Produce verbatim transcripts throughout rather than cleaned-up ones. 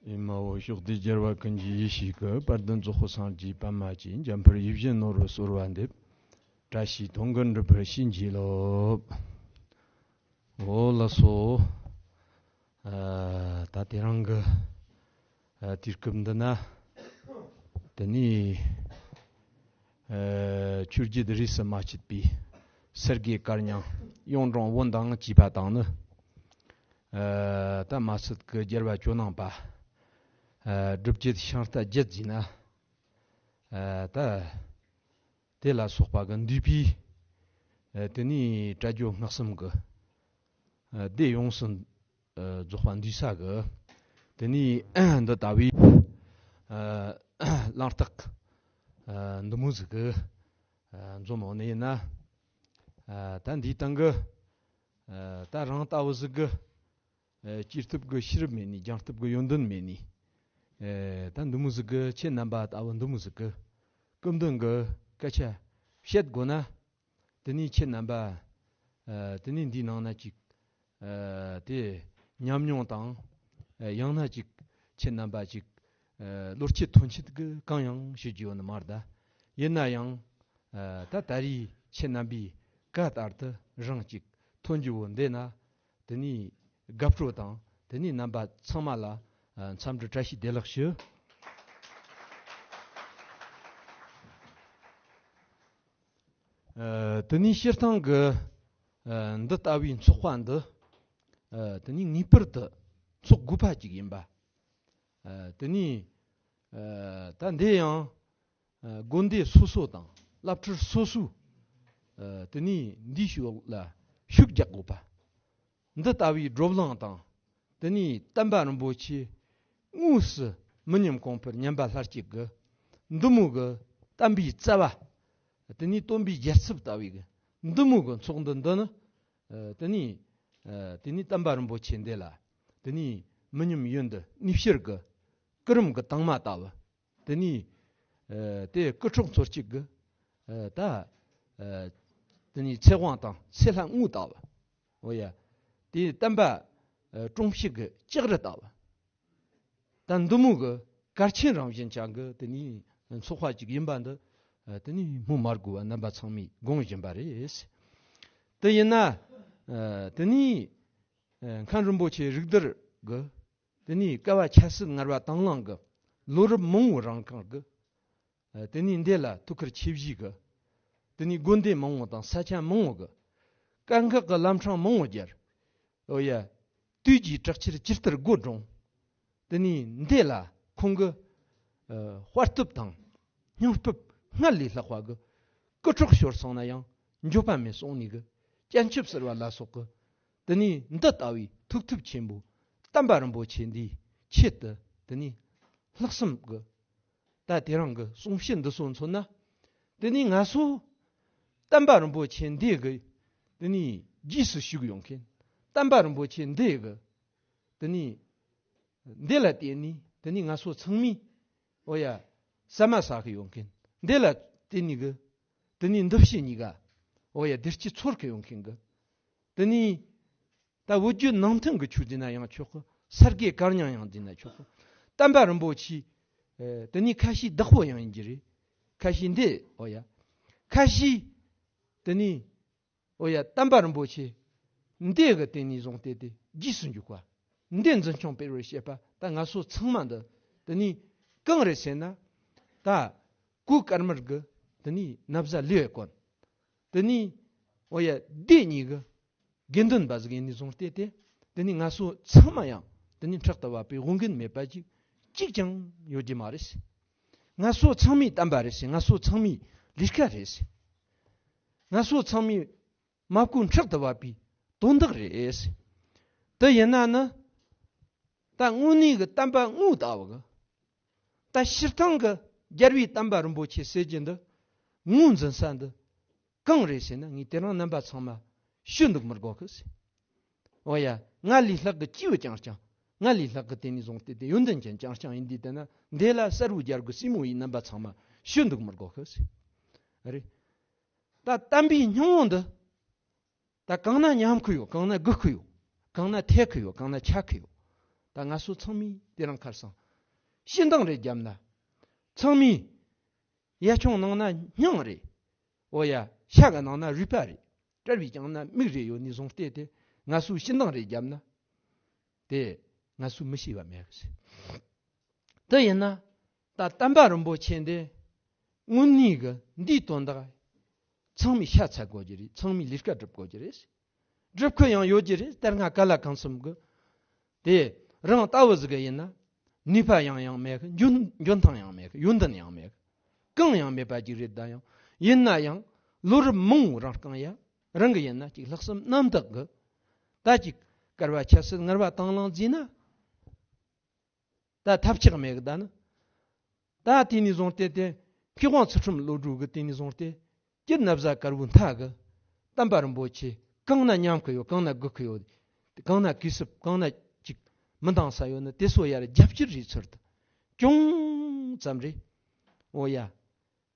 ཨེ་མ་འོ། ཕྱོགས་དུས་རྒྱལ་བ་ཀུན་གྱི་ཡེ་ཤེས་ཀྱི། དཔལ་ལྡན་རྫོགས་པའི་སངས་རྒྱས་པདྨ་གྱི། འཇམ་དཔལ་ཡིད་བཞིན་ནོར་བུ་གསོལ་བ་འདེབས། བཀྲ་ཤིས་དོན་ཀུན་འགྲུབ་པར་བྱིན་གྱིས་རློབས། འོ་ལགས་སོ། ཨ། ད་དེ་རིང་གི་ཨ་དུས་སྐབས་འདི་ན། དེ་ནས་ཨ་ཆོས་བརྒྱུད་རིས་སུ་མ་ཆད་པའི་སེར་སྐྱའི་བཀའ་རྙིང་གཡུང་དྲུང་བོན་དང་བཅས་པ་དང་ནི། ཨ་ད་མ་ཟད་ཀྱི་རྒྱལ་བ་ཇོ་ནང་པ། ཨ་སྒྲུབ་བརྒྱུད་ཤིང་རྟ་བརྒྱད་ཟེར་ན། ཨ་ད་དེ་ལ་སོགས་པ་གི་འདུས་པའི། ཨ་དེ་ནས་དྲ་རྒྱ་སྔགས་གསུམ་གི་ཨ་སྡེ་ཡོངས་སུ་ཨ་རྫོགས་པ་འདུས་ས་གི། དེ་ནས་འདི་ལྟ་བུའི་ཨ་གླེང་སྟེགས་ཨ་འདི་མོ་ཟིག་གི་ཨ་འཛོམས་འོང་ནི་ཡིན་ན། ཨ་ད་འདིའི་སྟེང་གི་ཨ་ད་རང་ལྟ་བུ་ཟིག་གི་ཨ་སྐྱེས་སྟོབས་ཀྱི་ཤེས་རབ་མེད་ནས། སྦྱངས་སྟོབས་ཀྱི་ཡོན་ཏན་མེད་ནས། ཨ་ད་འདི་མོ་ཟིག་གི། ཁྱེད་རྣམ་པ་ལྟ་བུ་འདི་མོ་ཟིག་གི་སྐུ་མདུན་གྱི་སྐད་ཆ་བཤད་དགོས་ན། དེ་ནས་ཁྱེད་རྣམ་པ། ཨ་དེ་ནས་འདིའི་ནང་ན་ཅིག་ཨ་དེ་ཉམས་མྱོང་དང་། ཨ་ཡང་ན་ཅིག་ཁྱེད་རྣམ་པ་ཅིག་ཨ་བློ་སྐྱེད་ཐོན་ཆེད་ཀྱི་གང་ཡང་ཞུ་རྒྱུ་ཡོད་ནི་མ་རེད་ད། ཡིན་ན་ཡང་། ཨ་ད་ད་རེས་ཁྱེད་རྣམ་པའི་བཀའ་ལྟར་དུ་རང་ཅིག་ཐོན་རྒྱུ་བོ་འདི་ན། དེ་ནས་དགའ་སྤྲོ་དང་། དེ་ནས་རྣམ་པ་ཚང་མ་ལ་ཨ་འཚམས་འདྲི་བཀྲ་ཤིས་བདེ་ལེགས་ཞུ། ཨ་དེ་ནས་སྤྱིར་བཏང་གི་ཨ་འདི་ལྟ་བུའི་ཚོགས་པ་འདི། ཨ་དེ་ནས་ངེས་པར་དུ་ཚོགས་དགོས་པ་ཅིག་ཡིན་པ། ཨ་དེ་ནས་ཨ་ད་འདི་ཡང་ཨ་དགོན་སྡེ་སོ་སོ་དང་། བླ་སྤྲུལ་སོ་སོས་ཨ་དེ་ནས་འདིའི་ཕྱོགས་ལ་ཤུགས་རྒྱག་དགོས་པ། འདི་ལྟ་བུའི་བགྲོ་གླེང་དང་། དེ་ནས་བསྟན་པ་རིན་པོ་ཆེ་དངོས་སུ་མི་ཉམས་གོང་འཕེལ་ཉམས་པ་སླར་སྐྱེད་ཀྱི་འདི་མོ་གི་བསྟན་པའི་རྩ་བ། དེ་ནས་སྟོན་པའི་རྒྱལ་ཚབ་ལྟ་བུའི་གི་འདི་མོ་གི་ཚོགས་འདུ་འདི་ནི། ཨ་དེ་ནས་ཨ་དེ་ནས་བསྟན་པ་རིན་པོ་ཆེ་འདི་ལ། དེ་ནས་མི་ཉམས་ཡུན་དུ་གནས་ཕྱིར་གི་སྐུ་རིམ་གི་དྭངས་མ་ལྟ་བུ། དེ་ནས་ཨ་དེ་སྐུ་འཁྲུངས་ཚོར་གཅིག་གི་ཨ་ད་ཨ་དེ་ནས་ཚེ་དབང་དང་ཚེ་ལྷ་དངོས་ལྟ་བུ། འོ་ཡ། དེ་བསྟན་པ་ཨ་དྲུང་ཕྱུག་གི་ལྕགས་རི་ལྟ་བུ། ད་འདི་མོ་གི་གལ་ཆེན་རང་བཞིན་ཅན་གི་དེ་ནས་ཚོགས་པ་ཅིག་ཡིན་པ་འདི། ཨ་དེ་ནས་སྨོས་མ་དགོས་པ་རྣམ་པ་ཚང་མས་དགོངས་བཞིན་པ་རེད། དེ་ཡིན་ན་ཨ་དེ་ནས་ཨ་མཁན་རིན་པོ་ཆེ་རིགས་བསྡུར་གི། དེ་ནས་སྐལ་བ་ཆབ་སྲིད་ངར་བ་དང་བླངས་ཀྱི་ལོ་རབས་མང་བོ་རིང་གང་གི། ཨ་དེ་ནས་འདི་ལ་ཐུགས་ཁུར་ཆེ་བཞེས་ཀྱི། དེ་ནས་དགོན་སྡེ་མང་བོ་དང་ས་ཆ་མང་བོ་གི་དཀའ་ཁག་གི་ལམ་འཕྲང་མང་བོ་བརྒྱུད། འོ་ཡ། དུས་ཀྱི་དྲག་ཆར་ཇི་ལྟར་དགོད་བྲོ། དེ་ནས་འདི་ལ་ཁོང་གི་ཨ་དཔའ་སྟོབས་དང་སྙིང་སྟོབས་སྔར་ལས་ལྷག་པ་གི། རྐུ་འཕྲོག་ཤོར་སོང་ན་ཡང་འགྱོད་པ་མེད་གསུངས་ནས་གི། སྤྱན་ཆབ་ཟེར་བ་ལ་སོགས་ཀྱི། དེ་ནས་འདི་ལྟ་བུའི་ཐུགས་ཐུབ་ཆེན་པོ་བསྟན་པ་རིན་པོ་ཆེ་འདིའི་ཆེད་དུ། དེ་ནས་ལྷག་བསམ་གི། ད་དེ་རིང་གི་གསུང་བཤད་འདི་ཚོ་མཚོན་ན། དེ་ནས་ང་ཚོ་བསྟན་པ་རིན་པོ་ཆེ་འདི་གི། དེ་ནས་རྗེས་སུ་ཞུགས་ཡོང་མཁན། བསྟན་པ་རིན་པོ་ཆེ་འདི་གི། དེ་ནས་འདི་ལ་བརྟེན་ནས། དེ་ནས་ང་ཚོ་ཚང་མས། འོ་ཡ། ཟ་མ་ཟ་གི་ཡོད་མཁན། འདི་ལ་བརྟེན་ནས་གི། དེ་ནས་འདི་ཕྱི་གཉིས་ཀ། འོ་ཡ། བདེ་སྐྱིད་ཚོར་གི་ཡོད་མཁན་གི། དེ་ནས་ད་བོད་བརྒྱུད་ནང་བསྟན་གི་ཆོས་བསྡུས་ན་ཡང་ཆོག་གི། ས་དགེ་བཀའ་རྙིང་ཡང་བསྡུས་ན་ཆོག་གི། བསྟན་པ་རིན་པོ་ཆེ། ཨེ་དེ་ནས་ཁ་ཤས་བདག་པོ་ཡང་ཡིན་གྱི་རེད། ཁ་ཤས་འདི། འོ་ཡ། ཁ་ཤས་དེ་ནས། འོ་ཡ། བསྟན་པ་རིན་པོ་ཆེ་འདི་གི་སྟེང་ནས་བཟུང་སྟེ་དེ་རྗེས་སུ་འཇུག་པ། འདི་འཛིན་སྐྱོང་སྤེལ་བར་བྱེད་པ། ད་ང་ཚོ་ཚང་མ་འདི། དེ་ནས་གང་རེད་ཟེར་ན། ད་གོས་དཀར་དམར་གི། དེ་ནས་ན་བཟའ་ལེའུ་བཀོན། དེ་ནས། འོ་ཡ། སྡེ་གཉིས་ཀྱི་དགེ་འདུན་པ་ཟིག་ཡིན་ནས་བཟུང་སྟེ་དེ། དེ་ནས་ང་ཚོ་ཚང་མ་ཡང་དེ་ནས་ཕྲག་ཏུ་བབས་པའི་འོས་འགན་མེད་པ་ཅིག་གཅིག་ཀྱང་ཡོད་ཀྱི་མ་རེད། ང་ཚོ་ཚང་མའི་བསྟན་པ་རེད་ཟེར། ང་ཚོ་ཚང་མའི་ལས་ཀ་རེད་ཟེར། ང་ཚོ་ཚང་མའི་མ་བསྐོས་ཕྲག་ཏུ་བབས་པའི་དོན་དག་རེད་ཟེར། དེ་ཡིན་ན་ནི། ད་དངོས་གནས་ཀྱི་བསྟན་པ་དངོས་ལྟ་བུ་གི། ད་སྤྱིར་བཏང་གི་རྒྱལ་བའི་བསྟན་པ་རིན་པོ་ཆེ་ཟེར་རྒྱུ་འདི་ངོས་འཛིན་ས་འདི་གང་རེད་ཟེར་ན། ངས་དེ་རིང་རྣམ་པ་ཚང་མ་ཞུ་འདུག་མི་དགོས་གི་ཟེར། འོ་ཡ། ང་ལས་ལྷག་གི་སྐྱེས་བུ་རྐྱང་རྐྱང་། ང་ལས་ལྷག་གི་དེ་ནས་བཟུང་སྟེ་དེ་ཡོན་ཏན་ཅན་རྐྱང་རྐྱང་ཡིན་དུས། དེ་ན་འདི་ལ་གསལ་བོ་རྒྱལ་གི་སྲས་མོ་ཡི་རྣམ་པ་ཚང་མ་ཞུ་འདུག་མི་དགོས་གི་ཟེར། རེད། ད་བསྟན་པའི་སྙིང་བོ་འདི། ད་གང་ན་ཉམས་ཁུ་ཡོད། གང་ན་སྒུག་ཁུ་ཡོད། གང་ན་ཐེ་ཁུ་ཡོད། གང་ན་ཆག་ཁུ་ཡོད། ད་ང་ཚོ་ཚང་མས་དེ་རིང་ཁར་སང་ཕྱི་འདང་རེ་བརྒྱབ་ན། ཚང་མས་ཡ་ཆུང་ནང་ན་སྙིང་རེད། འོ་ཡ། ཤ་གི་ནང་ན་རུས་པ་རེད། དཔྲལ་བའི་རྐྱང་ན་མིག་རེ་ཡོད་ནི་བཟུང་སྟེ་དེ་ང་ཚོས་ཕྱི་འདང་རེ་བརྒྱབ་ན། དེ་ང་ཚོས་མི་ཤེས་པ་མེད་གི། དེ་ཡིན་ན། ད་བསྟན་པ་རིན་པོ་ཆེ་འདི་དངོས་གནས་གི་འདིའི་དོན་དག་ཚང་མས་ཤ་ཚ་དགོས་ཀྱི་རེད། ཚང་མས་ལས་ཀ་སྒྲུབ་དགོས་ཀྱི་རེད། སྒྲུབ་ཁུལ་ཡང་ཡོད་ཀྱི་རེད། གཏེར་སྔ་ག་ལ་གང་འཚམ་གི། དེ་རང་ལྟ་བུ་ཟིག་གི་ཡིན་ན། ནུས་པ་ཡང་ཡང་མེད་གི། འཇོན་འཇོན་ཐང་ཡང་མེད་གི། ཡོན་ཏན་ཡང་མེད་གི། གང་ཡང་མེད་པ་ཅིག་རེད། ད་ཡང་ཡིན་ན་ཡང་ལོ་རབས་མང་བོ་རང་རྐང་ཡ་རང་གི་ཡིན་ན་ཅིག་ལྷག་བསམ་རྣམ་དག་གི། ད་ཅིག་དཀར་བ་ཆབ་སྲིད་ངར་བ་དང་བླངས་བརྩིས་ན། ད་ཐབས་ཆག་མེད་གི། ད་ནི། ད་དེ་ནས་བཟུང་སྟེ་དེ་མཁས་དབང་ཚུལ་ཁྲིམས་བློ་གྲོས་གི་དེ་ནས་བཟུང་སྟེ་སྤྱིར་ན་བཟའ་དཀར་བོའི་མཐའ་གི་བསྟན་པ་རིན་པོ་ཆེ་གང་ན་ཉམས་ཁུ་ཡོད། གང་ན་སྒུག་ཁུ་ཡོད། གང་ན་གུས་སྲབ། གང་ན་ཅིག་མི་འདང་ས་ཡོད་ན་དེ་ཚོ་ཡར་རྒྱབ་སྐྱུར་རེ་ཚུར་དུ་ཅུང་ཙམ་རེ། འོ་ཡ།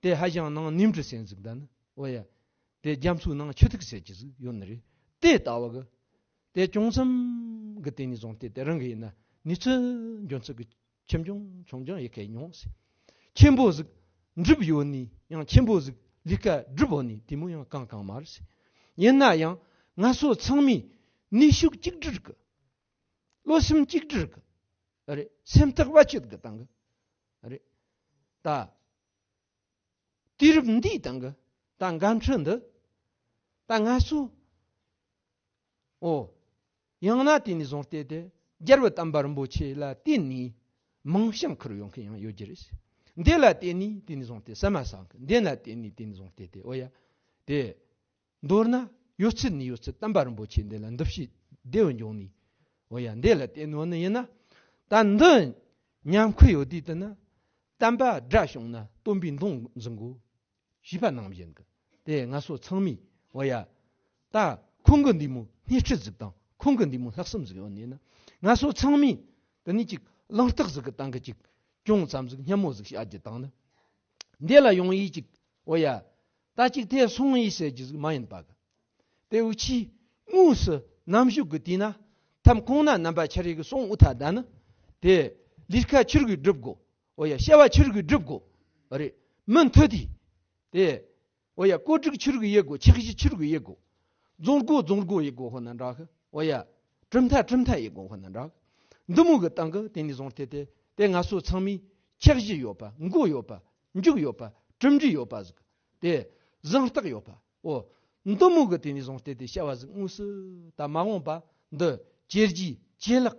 དེ་ཧ་ཅང་ནང་ནིམ་གྲི་སེན་ཟིག། ད་ནི་འོ་ཡ། དེ་རྒྱ་མཚོའི་ནང་ཆུ་ཐིགས་ཟེར་གྱི་ཟིག་ཡོད་ནི་རེད། དེ་ལྟ་བུ་གི། དེ་ཅུང་ཙམ་གི་དེ་ནས་བཟུང་སྟེ་དེ་རང་གི་ཡིན་ན་ནི་ཚོད་འཇོན་ཚོད་གི་ཆེམ་ཆུང་ཆུང་ཆུང་ཡི་གེ་མྱོང་ཟིག། ཆེན་པོ་ཟིག་འགྲུབ་ཡོད་ནི། ཡང་ཆེན་པོ་ཟིག་ལས་ཀ་སྒྲུབ་ཡོད་ནི་དེ་མོ་ཡང་གང་གང་མ་རེད་ཟིག། ཡིན་ན་ཡང་ང་ཚོ་ཚང་མས་ནུས་ཤུགས་གཅིག་སྒྲིལ་གི། བློ་སེམས་གཅིག་སྒྲིལ་གི། རེད། སེམས་ཐག་པ་གཅོད་གི་བཏང་གི། རེད། ད། དུས་རབས་འདིའི་སྟེང་གི་ད་འགན་འཁྲི་འདི་ད་ང་ཚོ། འོ། ཡང་ན་དེ་ནས་བཟུང་སྟེ་དེ་རྒྱལ་བའི་བསྟན་པ་རིན་པོ་ཆེ་ལ་བརྟེན་ནས་མིང་བྱང་ཁུར་ཡོང་མཁན་ཡང་ཡོད་ཀྱི་རེད། འདི་ལ་བརྟེན་ནས་དེ་ནས་བཟུང་སྟེ་ཟ་མ་ཟ་མཁན། འདི་ལ་བརྟེན་ནས་དེ་ནས་བཟུང་སྟེ་དེ། འོ་ཡ། དེ། མདོར་ན་ཡོད་ཚད་ནས་ཡོད་ཚད་བསྟན་པ་རིན་པོ་ཆེ་འདི་ལ་འདུ་ཤེས་བདེ་བོ་འབྱུང་ནས། འོ་ཡ། འདི་ལ་བརྟེན་ནོ་ནི་ཡིན་ན། ད་འདི་ཉམས་ཁུ་ཡོད་དུས་དེ་ན། བསྟན་པ་དགྲ་བྱུང་ན་སྟོན་པའི་མདུང་འཛིན་དགོས། ཞེས་པ་ནང་བཞིན་གི། དེ་ང་ཚོ་ཚང་མས། འོ་ཡ། ད་ཁོང་གི་འདི་མོ་སྣེ་ཁྲིད་ཟིག་དང་ཁོང་གི་འདི་མོ་ལྷག་བསམ་ཟིག་ཡོད་ནས་ན། ང་ཚོ་ཚང་མས་དེ་ནས་ཅིག་བླང་རྟགས་ཟིག་གི་སྟེང་གི་ཅིག་ཅུང་ཙམ་ཟིག་སྙན་མོ་ཟིག་བྱ་རྒྱུ་དང་ནི། འདི་ལ་ཡོང་ཡིག་ཅིག། འོ་ཡ། ད་ཅིག་དེ་སོང་ཡིག་ཟེར་རྒྱུ་ཟིག་མ་ཡིན་པ་གི། དེ་འུ་ཆི་དངོས་སུ་ནམ་ཞུགས་གི་དུས་ན། ཐམ་ཁོང་ན་རྣམ་པ་ཆ་རེ་གི་སོང་འུ་ཐ་ད་ནི། དེ་ལས་ཀ་ཆི་རུ་གི་སྒྲུབ་དགོ། འོ་ཡ། བྱ་བ་ཆི་རུ་གི་སྒྲུབ་དགོ། རེད། མུ་མཐུད་དེ། དེ། འོ་ཡ། བཀོད་སྒྲིག་ཆི་རུ་གི་ཡེ་དགོ། ཆགས་གཞི་ཆི་རུ་གི་ཡེ་དགོ། རྫོང་སྒོ་རྫོང་སྒོ་ཡེ་དགོ་ཧོ་ན་འདྲ་གི། འོ་ཡ། གྲུབ་མཐའ་གྲུབ་མཐའ་ཡེ་དགོ་ཧོ་ན་འདྲ་གི། འདི་མོ་གི་སྟེང་གི་དེ་ནས་བཟུང་སྟེ་དེ་དེ་ང་ཚོ་ཚང་མས་ཆགས་གཞི་ཡོད་པ། མགོ་ཡོད་པ། མཇུག་ཡོད་པ། གྲུབ་འབྲས་ཡོད་པ་ཟིག། དེ་གཟེངས་རྟགས་ཡོད་པ། འོ། འདི་མོ་གི་དེ་ནས་བཟུང་སྟེ་དེ་བྱ་བ་ཟིག་དངོས་སུ་ད་མ་འོངས་པ་འདི་བྱས་རྗེས་བྱས་ལག་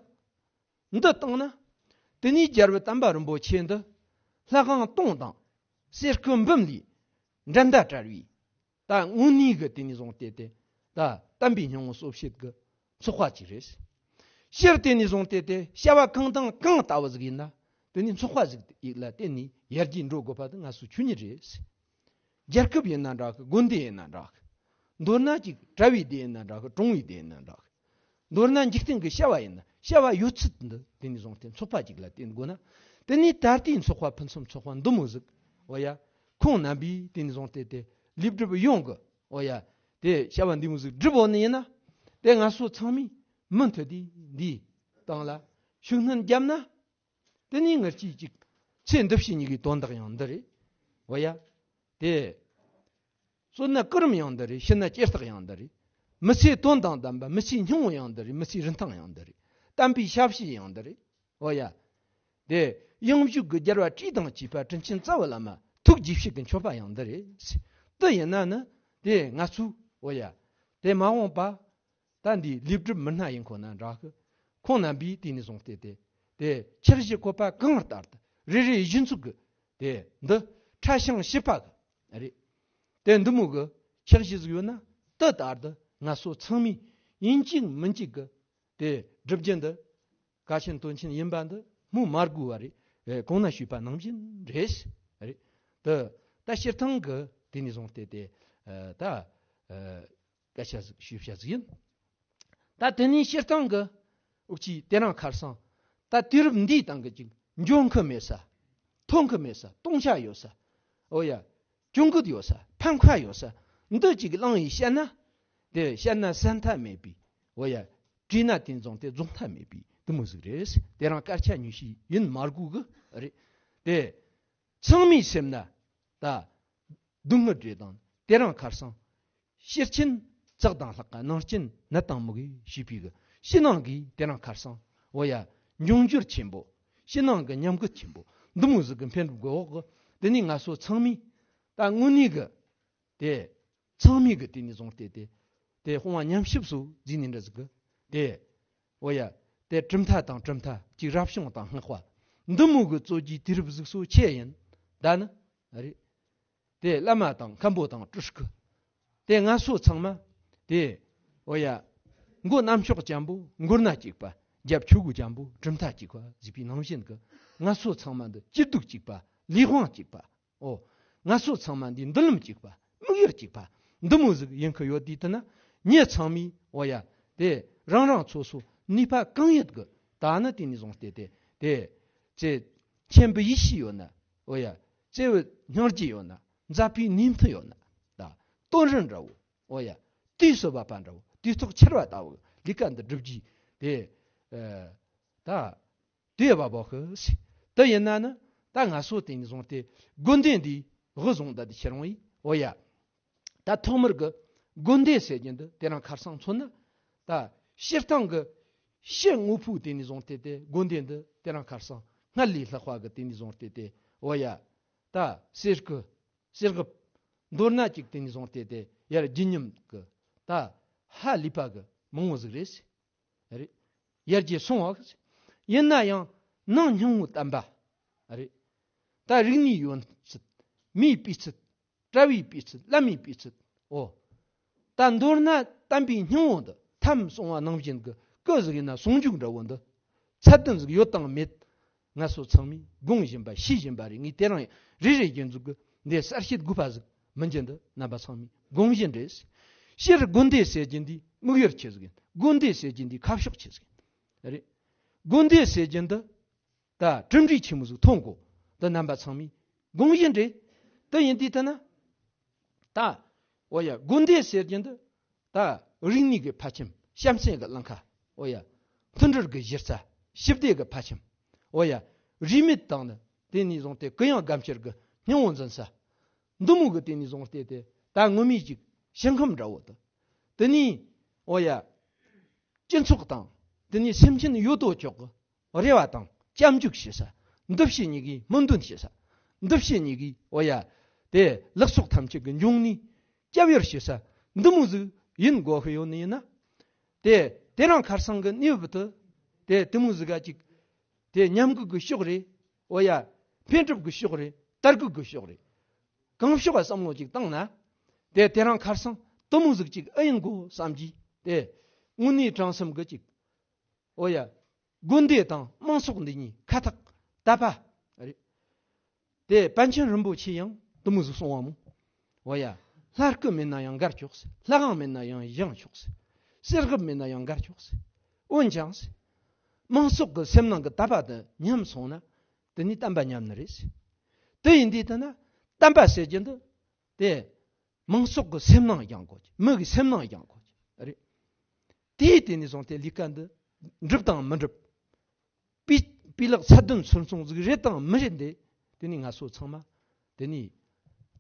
འདི་བཏང་ན། དེ་ནས་རྒྱལ་བའི་བསྟན་པ་རིན་པོ་ཆེ་འདི་ལྷ་ཁང་སྟོང་དང་གསེར་སྐུ་འབུམ་ལས་འགྲན་ཟླ་བྲལ་བའི། ད་དངོས་གནས་ཀྱི་དེ་ནས་བཟུང་སྟེ་དེ་ད་བསྟན་པའི་སྙིང་པོ་གསོ་བྱེད་ཀྱི་ཚོགས་པ་ཅིག་རེད། སྤྱིར་དེ་ནས་བཟུང་སྟེ་དེ་བྱ་བ་གང་དང་གང་ལྟ་བུ་ཟིག་ཡིན་ན། དེ་ནས་ཚོགས་པ་ཟིག་ཡིག་ལ་བརྟེན་ནས་ཡར་རྒྱས་འགྲོ་དགོས་པ་དེ་ང་ཚོ་ཆོས་ཉིད་རེད། རྒྱལ་ཁབ་ཡིན་ན་འདྲ་གི། དགོན་སྡེ་ཡིན་ན་འདྲ་གི། མདོར་ན་ཅིག་གྲྭ་བའི་སྡེ་ཡིན་ན་འདྲ་གི། གྲོང་བའི་སྡེ་ཡིན་ན་འདྲ་གི། མདོར་ན་འཇིག་རྟེན་གྱི་བྱ་བ་ཡིན་ན་བྱ་བ་ཡོད་ཚད་འདི་དེ་ནས་བཟུང་སྟེ་ཚོགས་པ་ཅིག་ལ་བརྟེན་དགོས་ན། དེ་ནས་ད་ལྟའི་ཚོགས་པ་ཕུན་སུམ་ཚོགས་པ་འདི་མོ་ཟིག། འོ་ཡ། ཁོང་རྣམ་པས་དེ་ནས་བཟུང་སྟེ་དེ་ལས་སྒྲུབ་ཡོང་གི། འོ་ཡ། དེ་བྱ་བ་འདི་མོ་ཟིག་སྒྲུབ་འོང་ནི་ཡིན་ན། དེ་ང་ཚོ་ཚང་མས་མུ་མཐུད་དེ་འདིའི་སྟེང་ལ་ཤུགས་སྣོན་བརྒྱབ་ན། དེ་ནས་ངར་གྱིས་ཅིག་ཚེ་འདི་ཕྱི་གཉིས་ཀྱི་དོན་དག་ཡང་འདི་རེད། འོ་ཡ། དེ། གསོན་ན་སྐུ་རིམ་ཡང་འདི་རེད། ཤི་ན་སྐྱེ་རྟགས་ཡང་འདི་རེད། མི་ཚེ་དོན་དང་ལྡན་པ། མི་ཚེ་སྙིང་པོ་ཡང་འདི་རེད། མི་ཚེ་རིན་ཐང་ཡང་འདི་རེད། བསྟན་པའི་ཞབས་ཕྱི་ཡང་འདི་རེད། འོ་ཡ། དེ་ཡང་བཞུགས་ཀྱི་རྒྱལ་བ་སྲས་དང་བཅས་པ་དྲིན་ཅན་རྩ་བའི་བླ་མ་ཐུགས་རྗེ་ཕྱི་གི་མཆོད་པ་ཡང་འདི་རེད། དེ་ཡིན་ན་ནི་དེ་ང་ཚོས། འོ་ཡ། དེ་མ་འོངས་པ། ད་འདི་ལས་སྒྲུབ་མི་སྣ་ཡིན་ཁོ་ན་འདྲ་གི། ཁོང་རྣམ་པས་དེ་ནས་བཟུང་སྟེ་དེ། དེ་འཆར་གཞི་བཀོད་པ་གང་ལྟར་དུ་རེ་རེ་བཞིན་ཚུགས་ཀྱི། དེ་འདི་ཕྲ་ཞིང་ཞིབ་པ་གི་རེད། དེ་འདི་མོ་གི་འཆར་གཞི་ཟིག་ཡོད་ན་དེ་ལྟར་དུ་ང་ཚོ་ཚང་མས་ཡིན་གཅིག་མིན་གཅིག་གི་དེ་སྒྲུབ་རྒྱུ་འདི་གལ་ཆེན་དོན་ཆེན་ཡིན་པ་འདི་སྨོས་མ་དགོས་པ་རེད། གོང་ན་ཞུས་པ་ནང་བཞིན་རེད། རེད། དེ་ད་སྤྱིར་བཏང་གི་དེ་ནས་བཟུང་སྟེ་དེ་ད། སྐད་ཆ་ཞུ་བྱ་ཟིག་ཡིན། ད་དེ་ནས་སྤྱིར་བཏང་གི་འུ་ཅག་དེ་རིང་ཁར་སང་ད་དུས་རབས་འདིའི་སྟེང་གི་ཅིག་འཇོན་ཁུ་མེད་ས། ཐོན་ཁུ་མེད་ས། གཏོང་ཆ་ཡོད་ས། འོ་ཡ། གྱོང་གུད་ཡོད་ས། ཕམ་ཁ་ཡོད་ས། འདི་ཅིག་བླངས་ཡིས་བཤད་ན། དེ་བཤད་ན་ཟད་མཐའ་མེད་པའི། འོ་ཡ། བྲིས་ན་དེ་བཟུང་སྟེ་རྫོགས་མཐའ་མེད་པའི་ དེ་མོ་ཟིག་རེད། དེ་རིང་སྐར་ཆ་ཉུང་ཤས་ཡིན་མ་དགོས་གི་རེད། དེ་ཚང་མའི་སེམས་ན་ད་སྡུག་བསྔལ་རེ་དང་དེ་རིང་ཁར་སང་ཕྱི་རྐྱེན་ཙག་དང་ལྷག་ག་ནང་རྐྱེན་ནད་དང་མུ་གེ་ཞེས་པའི་གི་ཕྱི་ནང་གི་དེ་རིང་ཁར་སང་འོ་ཡ་འབྱུང་འགྱུར་ཆེན་པོ། ཕྱི་ནང་གི་ཉམས་རྒུད་ཆེན་པོ་འདི་མོ་ཟིག་གི་འཕེན་འགྲོ་གི་འོག་གི། དེ་ནི་ང་ཚོ་ཚང་མས་ད་དངོས་གནས་གི་དེ་ཚང་མས་གི་དེ་ནས་བཟུང་སྟེ་དེ་དེ་སྤོང་བ་ཉམས་ཞིབ་སུ་བརྩིས་ནས་འདྲ་ཟིག་གི་དེ་འོ་ཡ་དེ་གྲུབ་མཐའ་དང་གྲུབ་མཐའ་གཅིག་རབ་བྱུང་དང་སྔགས་པ་འདི་མོ་གི་གཙོ་གྱི་དུས་རབས་ཟིག་སོ་ཆེ་ཡིན། ད་ནི་རེད། དེ་བླ་མ་དང་མཁན་པོ་དང་སྤྲུལ་སྐུ། དེ་ང་ཚོ་ཚང་མ། དེ། འོ་ཡ། མགོ་རྣམ་ཕྱོགས་ཅན་པོ་མགོ་སྣ་གཅིག་པ། རྒྱབ་ཆོས་གོས་ཅན་པོ་གྲུབ་མཐའ་གཅིག་པ་ཟེར་བའི་ནང་བཞིན་གྱི། ང་ཚོ་ཚང་མ་འདི་སྐྱིད་སྡུག་གཅིག་པ། ལས་དབང་གཅིག་པ། འོ། ང་ཚོ་ཚང་མ་འདི་མདུན་ལམ་གཅིག་པ། དམིགས་ཡུལ་གཅིག་པ། འདི་མོ་ཟིག་ཡིན་གི་ཡོད་དུས་དེ་ན། ངེད་ཚང་མས། འོ་ཡ། དེ། རང་རང་སོ་སོ་ནུས་པ་གང་ཡོད་གི། ད་ནི་དེ་ནས་བཟུང་སྟེ་དེ། དེ། ཚེ། མཁྱེན་པའི་ཡིད་ཆེས་ཡོད་ན། འོ་ཡ། བརྩེ་བའི་སྙིང་རྗེ་ཡོད་ན། མཛད་པའི་ནུས་མཐུ་ཡོད་ན། ད། དོན་རིན་འདྲ་བོ། འོ་ཡ། དུས་སུ་བབ་པ་འདྲ་བོ། དུས་ཐོག་ཆར་བ་ལྟ་བུ་ལས་ཀ་འདི་སྒྲུབ་རྒྱུ་དེ། ཨ། ད། དུས་བབ་པོ་ཤི། དེ་ཡིན་ན་ནི་ད་ང་ཚོ་དེ་ནས་བཟུང་སྟེ་དགོན་སྡེ་འདིའི་དབུ་བཟུང་ད་དེ་ཁྱེད་རང་ཡིས། འོ་ཡ། ད་ཐོག་མར་གི་དགོན་སྡེ་ཟེར་རྒྱུ་འདི་དེ་རིང་ཁར་སང་མཚོན་ན། ད་སྤྱིར་བཏང་གི་ཕྱི་དངོས་པོ་དེ་ནས་བཟུང་སྟེ་དེ་དགོན་སྡེ་འདི་དེ་རིང་ཁར་སང་སྔར་ལས་ལྷག་པ་གི་དེ་ནས་བཟུང་སྟེ་དེ། འོ་ཡ། ད་གསེར་སྐུ། གསེར་གབ། མདོར་ན་གཅིག་དེ་ནས་བཟུང་སྟེ་དེ་ཡར་བརྗིད་ཉམས་གི། ད་ཧ་ལས་པ་གི་མང་བོ་ཟིག་རེད། རེད། ཡར་རྒྱས་སོང་བ་གི། ཡིན་ན་ཡང་ནང་སྙིང་པོ་བརྟན་པ། རེད། ད་རིག་གནས་ཡོན་ཚད། མིའི་སྤུས་ཚད། གྲྭ་བའི་སྤུས་ཚད། བླ་མའི་སྤུས་ཚད། འོ། ད་མདོར་ན་བསྟན་པའི་སྙིང་པོ་འདི་ཐམ་སོང་བ་ནང་བཞིན་གྱི་སྐུ་ཟིག་ཡིན་ན་ཟུང་འཇུག་འདྲ་བོ་འདི། ཚད་ལྡན་ཟིག་ཡོད་དང་མེད། ང་ཚོ་ཚང་མས་དགོངས་བཞིན་པ་ཤེས་བཞིན་པ་རེད། ངས་དེ་རིང་རེ་རེ་རྒྱུན་འཛུགས་ཀྱི་འདི་གསལ་བཤད་དགོས་པ་ཟིག་མིན་གྱི་འདི་རྣམ་པ་ཚང་མས་དགོངས་བཞིན་རེད། སྤྱིར་དགོན་སྡེ་ཟེར་རྒྱུ་འདི་དམིགས་ཡུལ་ཆེ་ཟིག་ཡིན། དགོན་སྡེ་ཟེར་རྒྱུ་འདི་ཁ་ཕྱོགས་ཆེ་ཟིག་ཡིན། རེད། དགོན་སྡེ་ཟེར་རྒྱུ་འདི། ད་གྲུབ་འབྲས་ཆེན་མོ་ཟིག་ཐོན་གོ། འདི་རྣམ་པ་ཚང་མས་དགོངས་བཞིན་རེད། དེ་ཡིན་དུས་ད་ན། ད། འོ་ཡ། དགོན་སྡེ་ཟེར་རྒྱུ་འདི། ད། རིག་གནས་ཀྱི་ཕ་ཁྱིམ། གཤམ་གསལ་གྱི་ལམ་ཁ། འོ་ཡ། མཐུན་སྒྲིལ་གྱི་གཞི་རྩ། ཞི་བདེ་གི་ཕ་ཁྱིམ། འོ་ཡ། རིས་མེད་དང་ནི་དེ་ནས་བཟུང་སྟེ་གུ་ཡངས་སྒམ་ཤར་གྱི་སྙིང་པོ་འཛིན་ས། འདི་མོ་གི་དེ་ནས་བཟུང་སྟེ་དེ་ད་ངོ་མས་ཅིག་ཞིང་ཁམས་འདྲ་བོ་དང་། དེ་ནས། འོ་ཡ། སྤྱི་ཚོགས་དང་། དེ་ནས་སེམས་ཅན་ཡོད་དོ་ཅོག་གི་རེ་བ་དང་སྐྱབས་འཇུག་བྱེད་ས། འདི་བྱེད་ཉིད་ཀྱི་སྨོན་འདུན་བྱེད་ས། འདི་བྱེད་ཉིད་ཀྱི། འོ་ཡ། དེ་ལེགས་ཚོགས་ཐམས་ཅད་ཀྱི་འབྱུང་གནས་སྐྱབས་ཡུལ་བྱེད་ས། འདི་མོ་ཟིག་ཡིན་དགོས་ཤི་ཡོད་ནི་ཡིན་ན། དེ་དེ་རིང་ཁར་སང་གི་གནས་བབ་དེ་དེ་དེ་མོ་ཟིག་ག་ཅིག་དེ་ཉམས་རྒུད་ཀྱི་ཕྱོགས་རེད། འོ་ཡ། འཕེལ་འགྲིབ་ཀྱི་ཕྱོགས་རེད། དར་རྒུད་ཀྱི་ཕྱོགས་རེད། གང་ཕྱོགས་བསམ་བློ་ཅིག་བཏང་ན། དེ་དེ་རིང་ཁར་སང་དེ་མོ་ཟིག་ཅིག་ཨེ་ཡིན་གོ་བསམ་གྱིས་དེ། དངོས་གནས་དྲང་སེམས་ཀྱི་ཅིག་འོ་ཡ། དགོན་སྡེ་དང་མང་ཚོགས་འདི་གཉིས་ཁ་ཐག་དད་པ་རེད། དེ་པཎ་ཆེན་རིན་པོ་ཆེ་ཡང་དེ་མོ་ཟིག་གསུང་བ་མོ། འོ་ཡ། ལྷ་སྐུ་མེད་ན་ཡང་མགར་ཆོག་ཟེར། ལྷ་ཁང་མེད་ན་ཡང་བཞེངས་ཆོག་ཟེར། གསེར་གབ་མེད་ན་ཡང་མགར་ཆོག་ཟེར། འོན་ཀྱང་ཟེར། མང་ཚོགས་ཀྱི་སེམས་ནང་གི་དད་པ་དེ་ཉམས་སོང་ན། དེ་ནི་བསྟན་པ་ཉམས་ནི་རེད་ཟེར། དེ་ཡིན་དུས་དེ་ན་བསྟན་པ་ཟེར་རྒྱུ་འདི། དེ། མང་ཚོགས་ཀྱི་སེམས་ནང་ཡང་དགོས། མི་གི་སེམས་ནང་ཡང་དགོས། རེད། དེའི་དེ་ནས་བཟུང་སྟེ་ལས་ཀ་འདི་འགྲུབ་དང་མི་འགྲུབ། སྤུས་སྤུས་ལེགས་ཚད་ལྡན་ཚོད་འཚོང་ཟིག་རེད་དང་མི་རེད་འདི། དེ་ནི་ང་ཚོ་ཚང་མ། དེ་ནི་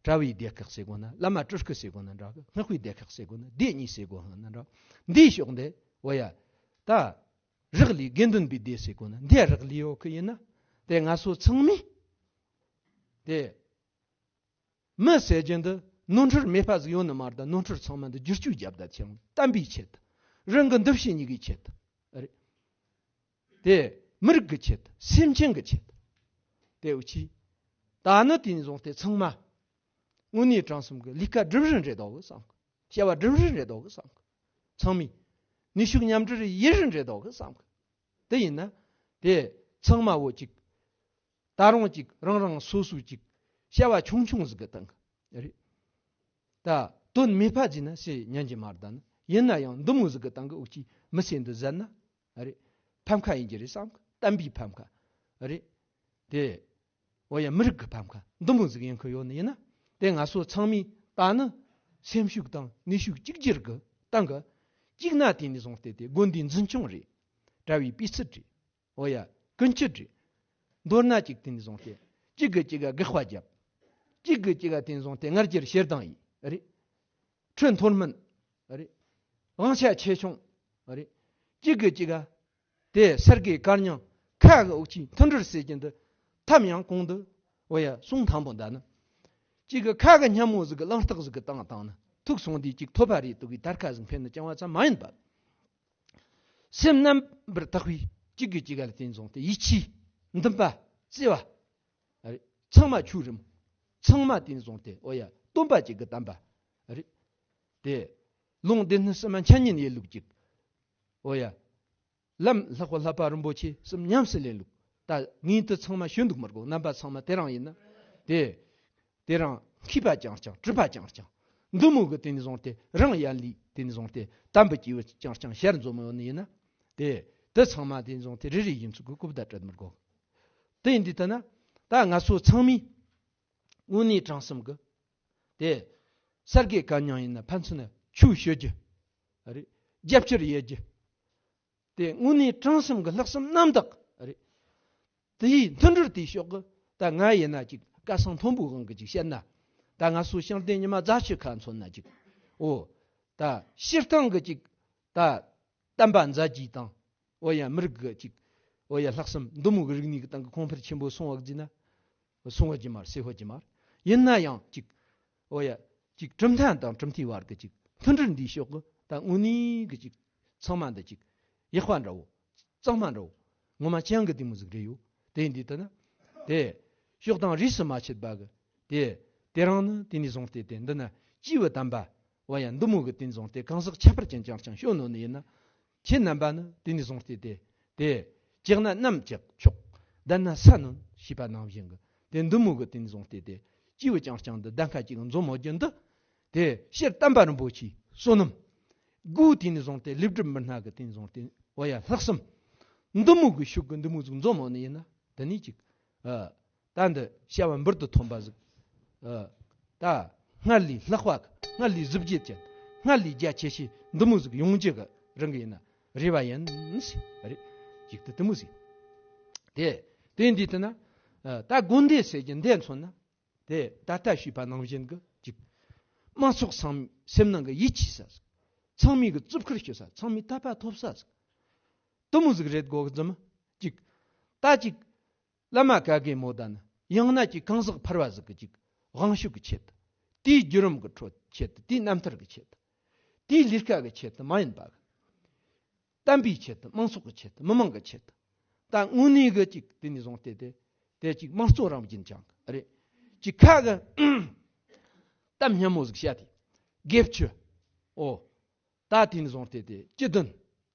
གྲྭ་བའི་སྡེ་ཁག་ཟེར་དགོས་ན། བླ་མ་སྤྲུལ་སྐུ་ཟེར་དགོས་ན་འདྲ་གི། སྔགས་པའི་སྡེ་ཁག་ཟེར་དགོས་ན། སྡེ་གཉིས་ཟེར་དགོས་ན་འདྲ། འདིའི་ཕྱོགས་འདི། འོ་ཡ། ད། རག་ལས་དགེ་འདུན་པའི་སྡེ་ཟེར་དགོས་ན་འདི་རག་ལས་ཡོད་གི་ཡིན་ན། དེ་ང་ཚོ་ཚང་མས། དེ། མི་ཟེར་རྒྱུ་འདི་ནོར་འཁྲུལ་མེད་པ་ཟིག་ཡོད་ནི་མ་རེད། ད་ནོར་འཁྲུལ་ཚང་མ་འདི་བསྒྱུར་བཅོས་བརྒྱབ་ད་ཆེན་བསྟན་པའི་ཆེད་དུ། རང་གི་འདུ་ཤེས་གཉིས་ཀྱི་ཆེད་དུ་རེད། དེ་མི་རིགས་ཀྱི་ཆེད་དུ། སེམས་ཅན་གྱི་ཆེད་དུ། དེ་འུ་ཆི། ད་ནི་དེ་ནས་བཟུང་སྟེ་ཚང་མ་དངོས་གནས་དྲང་སེམས་ཀྱི་ལས་ཀ་སྒྲུབ་རིན་རེད་དོ་གི་བསམ་གི། བྱ་བ་སྒྲུབ་རིན་རེད་དོ་གི་བསམ་གི། ཚང་མས་ནུས་ཤུགས་མཉམ་འབྲེལ་ཡེད་རིན་རེད་དོ་གི་བསམ་གི། དེ་ཡིན་ན། དེ་ཚང་མ་བོ་གཅིག་ད་རུང་གཅིག་རང་རང་སོ་སོ་གཅིག་བྱ་བ་ཆུང་ཆུང་ཟིག་གི་སྟེང་གི་རེད། ད་དོན་མེད་པ་ཟིག་ན་སེ་ཉན་གྱི་མ་རེད། ད་ནི་ཡིན་ན་ཡང་འདི་མོ་ཟིག་གི་སྟེང་གི་འུ་ཅི་མི་ཚེ་འདི་ཟད་ན་རེད། ཕམ་ཁ་ཡིན་གྱི་རེད་བསམ་གི། བསྟན་པའི་ཕམ་ཁ་རེད། དེ། འོ་ཡ། མི་རིགས་ཀྱི་ཕམ་ཁ་འདི་མོ་ཟིག་ཡིན་གི་ཡོད་ནི་ཡིན་ན། དེ་ང་ཚོ་ཚང་མས་ད་ནི་སེམས་ཤུགས་དང་ནུས་ཤུགས་གཅིག་གྱུར་གྱི་སྟེང་གི་གཅིག་ན་དེ་ནས་བཟུང་སྟེ་དེ་དགོན་སྡེའི་འཛིན་སྐྱོང་རེད། གྲྭ་བའི་སྤུས་ཚད་རེད། ཨོ་ཡ། ཀུན་སྤྱོད་རེད། མདོར་ན་གཅིག་དེ་ནས་བཟུང་སྟེ། གཅིག་གིས་གཅིག་ག་དགག་པ་བརྒྱབ། གཅིག་གིས་གཅིག་ག་དེ་ནས་བཟུང་སྟེ་ངར་རྒྱལ་ཞེ་སྡང་ཡིན་རེད། ཁྲོད་མཐོ་དམན་རེད། དབང་ཆ་ཆེ་ཆུང་རེད། གཅིག་གིས་གཅིག་ག་དེ་སེར་གེ་དཀར་ཉང་ཁ་གི་འོག་ཆེན་མཐུན་སྒྲིལ་ཟེར་གྱི་འདི་ཐབས་ཡང་གོང་དུ། ཨོ་ཡ། གསུང་དང་པོ་འདྲ་ན། གཅིག་གི་ཁ་གི་སྙན་མོ་ཟིག་གི་གླེང་སྟེགས་ཟིག་གི་སྟེང་བཏང་ན་ཐུག་སོང་དུས་གཅིག་ཐོབ་པ་རེད་འདུག་གི་དར་ཁ་ཟིག་འཕེན་ནི་རྐྱང་བ་ཙམ་མ་ཡིན་པ། སེམས་རྣམ་པར་དག་པའི་གཅིག་གིས་གཅིག་ག་ལ་དེ་ནས་བཟུང་སྟེ་ཡིད་ཆེས་འདུན་པ་བརྩེ་བ་རེད། ཚང་མ་ཆོས་རིམ། ཚང་མ་དེ་ནས་བཟུང་སྟེ་ཨོ་ཡ་སྟོན་པ་གཅིག་གི་བསྟན་པ་རེད། དེ་ལུང་སྡེ་སྣོད་གསུམ་མ་འཆད་ཉན་ཡེད་ལུགས་གཅིག་ཨོ་ཡ། ལམ་ལྷག་པ་ལྷག་པ་རིན་པོ་ཆེ་གསུམ་ཉམས་སུ་ལེན་ལུགས། ད་ངས་དེ་ཚང་མ་ཞུ་འདུག་མི་དགོས། རྣམ་པ་ཚང་མ་དེ་རང་ཡིན་ན། དེ། དེ་རང་མཁས་པ་རྐྱང་རྐྱང་། གྲུབ་པ་རྐྱང་རྐྱང་། འདི་མོ་གི་དེ་ནས་བཟུང་སྟེ་རང་ཡན་ལས་དེ་ནས་བཟུང་སྟེ་དམ་པའི་སྐྱེས་བུ་རྐྱང་རྐྱང་ཞལ་འཛོམས་ཡོང་ནི་ཡིན་ན། དེ། དེ་ཚང་མ་དེ་ནས་བཟུང་སྟེ་རེ་རེ་ཡིན་ཚུལ་གྱི་གོ་བརྡ་སྤྲད་མི་དགོས། དེ་ཡིན་དུས་ད་ན། ད་ང་ཚོ་ཚང་མས་དངོས་གནས་དྲང་གསུམ་གྱི། དེ། སེར་གེ་དཀར་ཉང་ཡིན་ན་ཕན་ཚུན་ཆོས་ཞུ་རྒྱུ་རེད། རྒྱབ་སྐྱོར་ཡེད་རྒྱུ། དེ་དངོས་གནས་དྲང་གསུམ་གྱི་ལྷག་བསམ་རྣམ་དག་རེད། དེའི་མཐུན་སྒྲིལ་དེའི་ཕྱོགས་ཀྱི་ད་ང་ཡིན་ན་ཅིག་སྐལ་བཟང་མཐོན་པོའི་དབང་གིས་ཅིག་བཤད་ན། ད་ང་ཚོ་ཤིང་སྡེ་ཉི་མ་རྫ་ཆུ་ཁ་མཚོན་ན་ཅིག་ཨོ། ད་སྤྱིར་བཏང་གི་ཅིག་ད་བསྟན་པ་མཛད་རྒྱུ་དང་། ཨོ་ཡ། མི་རིགས་ཀྱི་ཅིག་ཨོ་ཡ། ལྷག་བསམ་འདི་མོ་གི་རིག་གནས་ཀྱི་སྟེང་གི་གོང་འཕེལ་ཆེན་པོ་སོང་བ་ཟེར་ན། སོང་བ་ཅི་མ་རེད། སེ་ཧོ་ཅི་མ་རེད། ཡིན་ན་ཡང་ཅིག་ཨོ་ཡ། ཅིག་གྲུབ་མཐའ་དང་གྲུབ་མཐའི་བར་གྱི་ཅིག་མཐུན་སྒྲིལ་འདིའི་ཕྱོགས་ཀྱི་ད་དངོས་གནས་ཀྱི་ཅིག་ཚང་མ་འདི་ཅིག་ཡག་པ་འདྲ་བོ། གཙང་མ་འདྲ་བོ། ངོ་མ་ཅང་གི་དེ་མོ་ཟིག་རེད་ཡོད། དེ་འདི་ལྟ་ན། དེ། ཕྱོགས་དང་རིས་སུ་མ་ཆད་པ་གི། དེ། དེ་རང་ནི་དེ་ནས་བཟུང་སྟེ་དེ་འདི་ན་སྐྱེས་བུ་དམ་པ། ཨོ་ཡ། འདི་མོ་གི་དེ་ནས་བཟུང་སྟེ་གང་ཟག་ཁྱད་པར་ཅན་རྐྱང་རྐྱང་ཤོད་ནོ་ནི་ཡིན་ན། ཁྱེད་རྣམ་པ་ནི་དེ་ནས་བཟུང་སྟེ་དེ། དེ། སྐྲག་ན་གནམ་བཀྱག་ཆོག་བསྡད་ན་ས་ནོན་ཞེས་པ་ནང་བཞིན་གི། དེ་འདི་མོ་གི་དེ་ནས་བཟུང་སྟེ་དེ། སྐྱེས་བུ་རྐྱང་རྐྱང་འདི་གདན་ཁ་གཅིག་འཛོམས་མོ་རྒྱུ་འདི། དེ་སྤྱིར་བསྟན་པ་རིན་པོ་ཆེའི་བསོད་ནམས། སྒོ་དེ་ནས་བཟུང་སྟེ་ལེགས་གྲུབ་མི་སྣ་གི་དེ་ནས་བཟུང་སྟེ། ཨོ་ཡ། ལྷག་བསམ། འདི་མོ་གི་ཤུགས་གི་འདི་མོ་ཟིག་འཛོམས་མོ་ནི་ཡིན་ན། དེ་ནས་ཅིག་ཨ། ད་འདི་བྱ་བ་འབུར་དུ་ཐོན་པ་ཟིག་ཨ། ད་སྔར་ལས་ལྷག་པ་གི། སྔར་ལས་གཟི་བརྗིད་ཅན། སྔར་ལས་རྒྱ་ཆེ་ཤོས་འདི་མོ་ཟིག་ཡོང་རྒྱུ་གི་རང་གི་ཡིན་ན་རེ་བ་ཡིན་ཟེར། རེད། ཅིག་ཏུ་དེ་མོ་ཟིག་དེ། དེ་འདི་ལྟ་ན། ཨ། ད་དགོན་སྡེ་ཟེར་གྱི་འདི་མཚོན་ན། དེ་ད་ལྟ་ཞུས་པ་ནང་བཞིན་གི་ཅིག་མང་ཚོགས་ཚང་མའི་སེམས་ནང་གི་ཡིད་ཆེས་ས་ཟིག་ཚང་མའི་གི་རྩིབ་ཁུར་ཞུ་ས། ཚང་མའི་དད་པ་ཐོབ་ས་ཟིག་དེ་མོ་ཟིག་རེད་དགོས་གི་ཙམ། ཅིག་ད་ཅིག་བླ་མ་ག་གེ་མོ་ད་ནི་ཡང་ན་ཅིག་གང་ཟག་ཕལ་བ་ཟིག་གི་ཅིག་དབང་ཤུགས་ཀྱི་ཆེད་དུ། དེའི་བརྒྱུད་རིམ་གྱི་ཁྲོད་ཆེད་དུ། དེའི་རྣམ་ཐར་གྱི་ཆེད་དུ། དེའི་ལས་ཀ་གི་ཆེད་དུ་མ་ཡིན་པ། བསྟན་པའི་ཆེད་དུ། མང་ཚོགས་ཀྱི་ཆེད་དུ། མི་མང་གི་ཆེད་དུ། ད་དངོས་གནས་གི་ཅིག་དེ་ནས་བཟུང་སྟེ་དེ། དེ་ཅིག་དམངས་གཙོ་རང་བཞིན་ཅན་རེད། ཅིག་ཁ་གི་གཏམ་སྙན་མོ་ཟིག་བཤད་དེ། དགེ་བཅུ། ཨོ། ད་དེ་ནས་བཟུང་སྟེ་དེ་སྤྱི་དོན།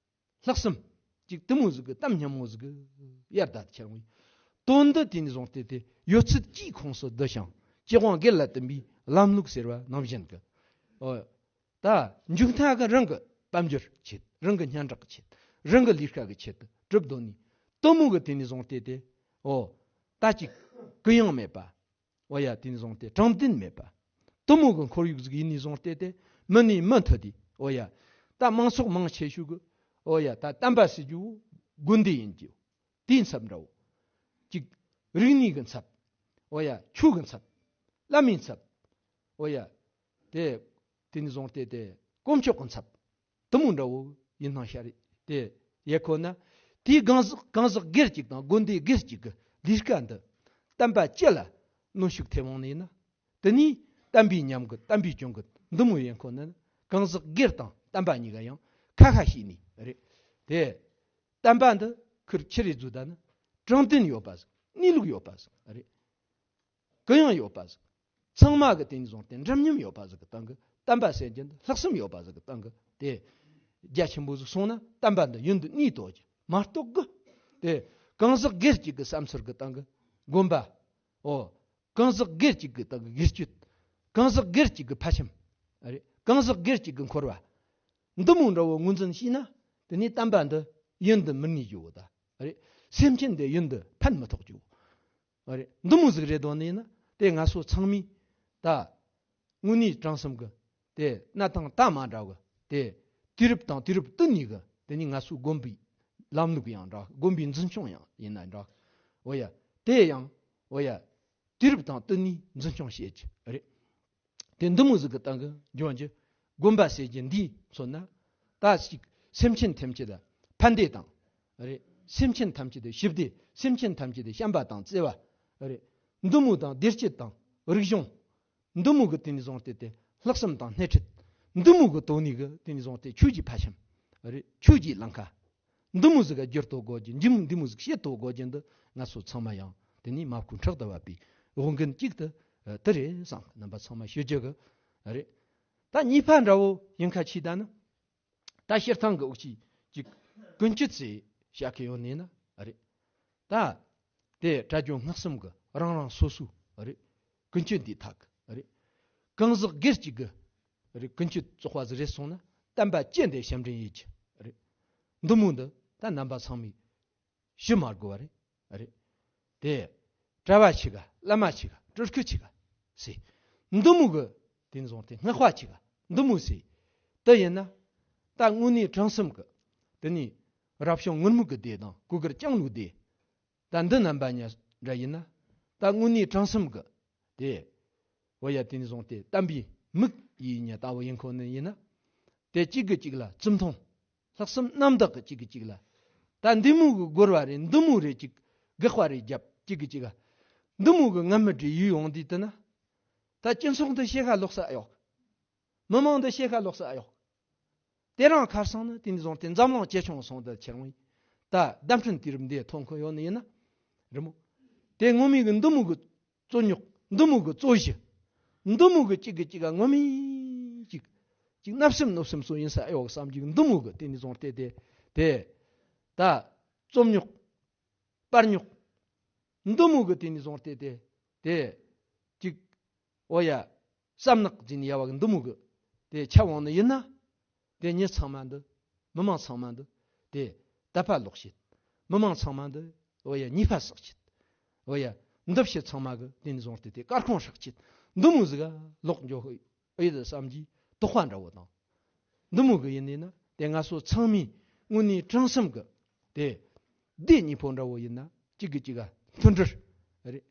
ལྷག་བསམ། ཅིག་དེ་མོ་ཟིག་གི་གཏམ་སྙན་མོ་ཟིག་གི་ཡར་ད་ཁྱེར་འོང་། དོན་འདི་དེ་ནས་བཟུང་སྟེ་དེ་ཡོད་ཚད་ཀྱི་ཁོངས་སུ་བསྡུ་ཞིང་། སྤྱི་དབང་སྒེར་ལ་བསྟུན་པའི་ལམ་ལུགས་ཟེར་བ་ནང་བཞིན་གི། ཨོ། ད་མཇུག་མཐའ་གི་རང་གི་དཔལ་འབྱོར་ཆེད། རང་གི་སྙན་གྲགས་ཆེད། རང་གི་ལས་ཀ་གི་ཆེད་དུ་གྲུབ་འདོད་ནི། དེ་མོ་གི་དེ་ནས་བཟུང་སྟེ་དེ། ཨོ། ད་ཅིག་གུ་ཡངས་མེད་པ། ཨོ་ཡ། དེ་ནས་བཟུང་སྟེ་དྲང་བདེན་མེད་པ། དེ་མོ་གི་ཁོར་ཡུག་ཟིག་ཡིན་ནས་བཟུང་སྟེ་དེ། མི་ནས་མི་མཐུད་དེ། ཨོ་ཡ། ད་མང་ཚོགས་མང་ཆེ་ཤོས་གི། ཨོ་ཡ། ད་བསྟན་པ་ཟེར་རྒྱུ་བོ་དགོན་སྡེ་ཡིན་རྒྱུ། དེའི་ཚབ་འདྲ་བོ། ཅིག་རིག་གནས་གི་ཚབ། ཨོ་ཡ། ཆོས་གི་ཚབ། བླ་མའི་ཚབ། ཨོ་ཡ། དེ། དེ་ནས་བཟུང་སྟེ་དེ་དཀོན་མཆོག་གི་ཚབ། དེ་མོ་འདྲ་བོ་ཡིན་སྣང་ཤར་རེད་དེ། ཡེ་ཁོ་ན། དེའི་གང་ཟག་གང་ཟག་སྒེར་གཅིག་དང་དགོན་སྡེ་སྒེར་གཅིག་གི་ལས་ཀ་འདི་བསྟན་པ་སྤྱི་ལ་གནོན་ཤུགས་ཐེབས་འོང་ནས་ན། དེ་ནས་བསྟན་པའི་ཉམས་རྒུད། བསྟན་པའི་སྐྱོན་རྒུད་འདི་མོ་ཡེ་ཁོ་ན་ནི། གང་ཟག་སྒེར་དང་བསྟན་པ་གཉིས་ཀ་ཡང་ཁ་ཁ་ཤས་ནས་རེད་དེ། བསྟན་པ་འདི་ཁུར་ཁྱེར་རེ་བཙུགས་ད་ནི་དྲང་བདེན་ཡོད་པ་ཟིག་གནས་ལུགས་ཡོད་པ་ཟིག་རེད། གུ་ཡངས་ཡོད་པ་ཟིག་ཚང་མ་གི་དེ་ནས་བཟུང་སྟེ་འདྲ་མཉམ་ཡོད་པ་ཟིག་གི་སྟེང་གི། བསྟན་པ་ཟེར་རྒྱུ་འདི་ལྷག་བསམ་ཡོད་པ་ཟིག་གི་སྟེང་གི་དེ། རྒྱ་ཆེན་པོ་ཟིག་སོང་ན་བསྟན་པ་འདི་ཡུན་དུ་གནས་ཐུབ་རྒྱུ་མ་གཏོགས་གི། དེ་གང་ཟག་སྒེར་གཅིག་གི་བསམ་ཚུལ་གི་སྟེང་གི་དགོན་པ། ཨོ། གང་ཟག་སྒེར་གཅིག་གི་སྟེང་གི་སྒེར་གཅོད། གང་ཟག་སྒེར་གཅིག་གི་ཕ་ཁྱིམ། རེད། གང་ཟག་སྒེར་གཅིག་གི་འཁོར་བ། འདི་མོ་འདྲ་བོ་ངོས་འཛིན་བྱས་ན། དེ་ནས་བསྟན་པ་འདི་ཡུན་དུ་མི་གནས་རྒྱུ་བོ་ད། རེད། སེམས་ཅན་འདི་ཡུན་དུ་ཕན་མི་ཐོགས་རྒྱུ་བོ། རེད། འདི་མོ་ཟིག་རེད་དོ། ནས་ན་དེ་ང་ཚོ་ཚང་མས་ད་དངོས་གནས་དྲང་གསུམ་གི་དེ་གནའ་དང་ད་མ་འདྲ་བ་གི་དེ་དུས་རབས་དང་དུས་རབས་བསྟུན་ནས་གི་དེ་ནས་ང་ཚོའི་དགོན་པའི་ ལམ་ལུགས་ཡང་འདྲ། དགོན་པའི་འཛིན་སྐྱོང་ཡང་ཡིན་ན་འདྲ། འོ་ཡ། དེ་ཡང་འོ་ཡ། དུས་རབས་དང་བསྟུན་ནས་འཛིན་སྐྱོང་བྱེད་རྒྱུ་རེད། དེ་འདི་མོ་ཟིག་གི་སྟེང་གི་འབྱུང་རྒྱུ། དགོན་པ་ཟེར་རྒྱུ་འདིའི་མཚོན་ན། ད་ཞིག་སེམས་ཅན་ཐམས་ཅད་ལ་ཕན་བདེ་དང་། རེད། སེམས་ཅན་ཐམས་ཅད་ལ་ཞི་བདེ། སེམས་ཅན་ཐམས་ཅད་ལ་བྱམས་པ་དང་བརྩེ་བ། རེད། འདི་མོ་དང་བདེ་སྐྱིད་དང་རིག་གཞུང་། འདི་མོ་གི་དེ་ནས་བཟུང་སྟེ་དེ་ལྷག་བསམ་དང་སྣེ་ཁྲིད། འདི་མོ་གི་ཐོག་ནས་གི་དེ་ནས་བཟུང་སྟེ་ཆོས་ཀྱི་ཕ་ཁྱིམ། རེད། ཆོས་ཀྱི་ལམ་ཁ། འདི་མོ་ཟིག་ག་བསྒྱུར་ཐུབ་དགོས་རྒྱུ། འདི་མོ་འདི་མོ་ཟིག་བྱེད་ཐུབ་དགོས་རྒྱུ་འདི་ང་ཚོ་ཚང་མ་ཡང་དེ་ནས་མ་བསྐུལ་ཕྲག་ཏུ་བབས་པའི་དབང་གིན་གཅིག་ཏུ་དེ་རེད་བསམ། རྣམ་པ་ཚང་མ་ཤོད་རྒྱུ་གི་རེད། ད་གཉིས་པ་འདྲ་བོ་ཡིན་ཁ་ཆེ་ད་ནི། ད་སྤྱིར་བཏང་གི་འུ་ཅག་ཅིག་ཀུན་སྤྱོད་ཟེར་བྱ་གི་ཡོད་ནས་ན་རེད། ད་དེ་དྲ་རྒྱ་སྔགས་གསུམ་གི་རང་རང་སོ་སོའི་རེད། ཀུན་སྤྱོད་འདི་དག་གི་རེད། གང་ཟག་སྒེར་གཅིག་གི་རེད། ཀུན་སྤྱོད་བཙོག་པ་ཟིག་རེད་སོང་ན་བསྟན་པ་ཅི་འདྲའི་ཞབས་འདྲེན་ཡེད་རྒྱུ་རེད། འདི་མོ་འདི་ད་རྣམ་པ་ཚང་མས་ཞུ་མ་དགོས་པ་རེད། རེད། དེ་གྲྭ་བ་ཆེ་ག་བླ་མ་ཆེ་ག་སྤྲུལ་སྐུ་ཆེ་ག་ཟེར། འདི་མོ་གི་དེ་ནས་བཟུང་སྟེ་སྔགས་པ་ཆེ་ག་འདི་མོ་ཟེར། དེ་ཡིན་ན་ད་དངོས་གནས་དྲང་སེམས་གི་དེ་ནས་རབ་བྱུང་ངུར་སྨྲིག་གི་སྡེ་དང་གོས་དཀར་ལྕང་ལོའི་སྡེ། ད་འདི་རྣམ་པ་གཉིས་འདྲ་ཡིན་ན། ད་དངོས་གནས་དྲང་སེམས་གི་དེ། འོ་ཡ། དེ་ནས་བཟུང་སྟེ་བསྟན་པའི་མིག་ཡིན་ཉེ་ལྟ་བུ་ཡིན་ཁོ་ནི་ཡིན་ན། དེ་གཅིག་གིས་གཅིག་ལ་བརྩི་མཐོང་། ལྷག་བསམ་རྣམ་དག་གིས་གཅིག་གིས་གཅིག་ལ། ད་འདི་མོ་གི་རྒོལ་བ་རེད། འདི་མོ་རེད། གཅིག་དགག་པ་རེད་རྒྱབ། གཅིག་གིས་གཅིག་ག་འདི་མོ་གི་ངན་སྨོད་རེ་ཡོང་དུས་དེ་ན། ད་སྤྱི་ཚོགས་འདི་ཕྱེད་ཀ་ལོག་ས་ཨེ་ཡོད། མི་མང་འདི་ཕྱེད་ཀ་ལོག་ས་ཨེ་ཡོད། དེ་རིང་ཁ་སང་ནི་དེ་ནས་བཟུང་སྟེ་འཛམ་གླིང་ཇེ་ཆུང་སོང་དུ་ཁྱེར་འོང་། ད་བརྡ་འཕྲིན་དུས་རབས་འདི་ཐོན་ཁུལ་ཡོད་ནི་ཡིན་ན། རེད་མོ། དེ་ངོ་མའི་གི་འདི་མོ་གི་རྩོད་རྙོག་འདི་མོ་གི་རྩོད་གཞི། འདི་མོ་གི་གཅིག་གིས་གཅིག་ག་ངོ་མའི་གཅིག་གཅིག་བརྣབ་སེམས་གནོད་སེམས་སུ་ཡིན་ས་ཨེ་ཡོད་བསམ་གྱི། འདི་མོ་གི་དེ་ནས་བཟུང་སྟེ་དེ་དེ་ད་རྩོད་རྙོག་པར་རྙོག་འདི་མོ་གི་དེ་ནས་བཟུང་སྟེ་དེ་དེ་གཅིག་འོ་ཡ། བསམ་ནག་ཟེར་ནི་ཡ་བ་གི་འདི་མོ་གི་དེ་ཆ་བོང་ནི་ཡིན་ན། དེ་མྱི་ཚང་མ་འདི། མི་མང་ཚང་མ་འདི། དེ་དད་པ་ལོག་བྱེད། མི་མང་ཚང་མ་འདི། འོ་ཡ། ཉེས་པ་བསགས་བྱེད། འོ་ཡ། འདི་ཕྱི་ཚང་མ་གི་དེ་ནས་བཟུང་སྟེ་དེ་དཀར་ཁུང་ཧྲག་བྱེད། འདི་མོ་ཟིག་ག་ལོག་འགྱོ་ཧོ་ཨེ་ཡོད་བསམ་གྱི་དོགས་པ་འདྲ་བོ་དང་། འདི་མོ་གི་ཡིན་ནི་ན་དེ་ང་ཚོ་ཚང་མས་དངོས་གནས་དྲང་སེམས་གི་དེ་སྡེ་གཉིས་པོ་འདྲ་བོ་ཡིན་ན་གཅིག་གིས་གཅིག་ག་མཐུན་སྒྲིལ་རེད།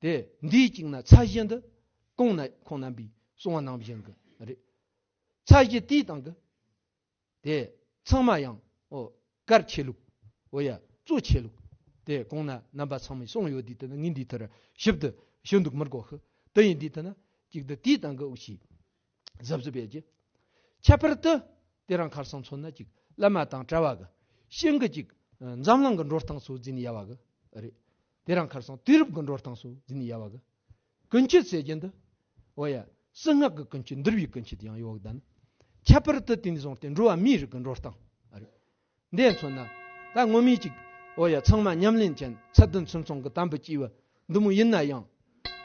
དེ་འདིའི་གཅིག་ན་ཚད་གཞི་འདི་གོང་ན་ཁོང་རྣམ་པས་གསུང་བ་ནང་བཞིན་གི་རེད། ཚད་གཞི་དེའི་སྟེང་གི་དེ་ཚང་མ་ཡང་འོ་གལ་ཆེ་ལུགས། འོ་ཡ། གཙོ་ཆེ་ལུགས། དེ་གོང་ན་རྣམ་པ་ཚང་མས་གསུངས་ཡོད་དུས་དེ་ནི་ངས་འདིའི་ཐད་ཞིབ་ཏུ་ཞུ་འདུག་མི་དགོས་ཤི། དེ་ཡིན་དུས་དེ་ན་གཅིག་འདི་དེའི་སྟེང་གི་འུ་ཆི་གཟབ་གཟབ་ཡོད་ཀྱི། ཁྱད་པར་དུ་དེ་རིང་ཁ་སང་མཚོན་ན་ཅིག་བླ་མ་དང་གྲྭ་བ་གི་ཤིང་གི་ཅིག་འཛམ་གླིང་གི་འགྲོ་སྟངས་སུ་འཛིན་ཡ་བ་གི་རེད། དེ་རིང་ཁ་སང་དུས་རབས་གི་འགྲོ་སྟངས་སུ་འཛིན་ཡ་བ་གི་ཀུན་སྤྱོད་ཟེར་རྒྱུ་འདི། འོ་ཡ། སྲིད་སྔགས་ཀྱི་ཀུན་སྤྱོད། འདུལ་བའི་ཀུན་སྤྱོད་ཡང་ཡོད་གི་ད་ནི། ཁྱད་པར་དུ་དེ་ནས་བཟུང་སྟེ་འགྲོ་བ་མིའི་རིགས་ཀྱི་འགྲོ་སྟངས་རེད། འདི་མཚོན་ན། ད་ངོ་མའི་ཅིག་འོ་ཡ། ཚང་མ་ཉམས་ལེན་ཅན་ཚད་ལྡན་ཚོམས་ཚོམས་ཀྱི་དམ་པའི་སྐྱེས་བུ་འདི་མོ་ཡིན་ན་ཡང་།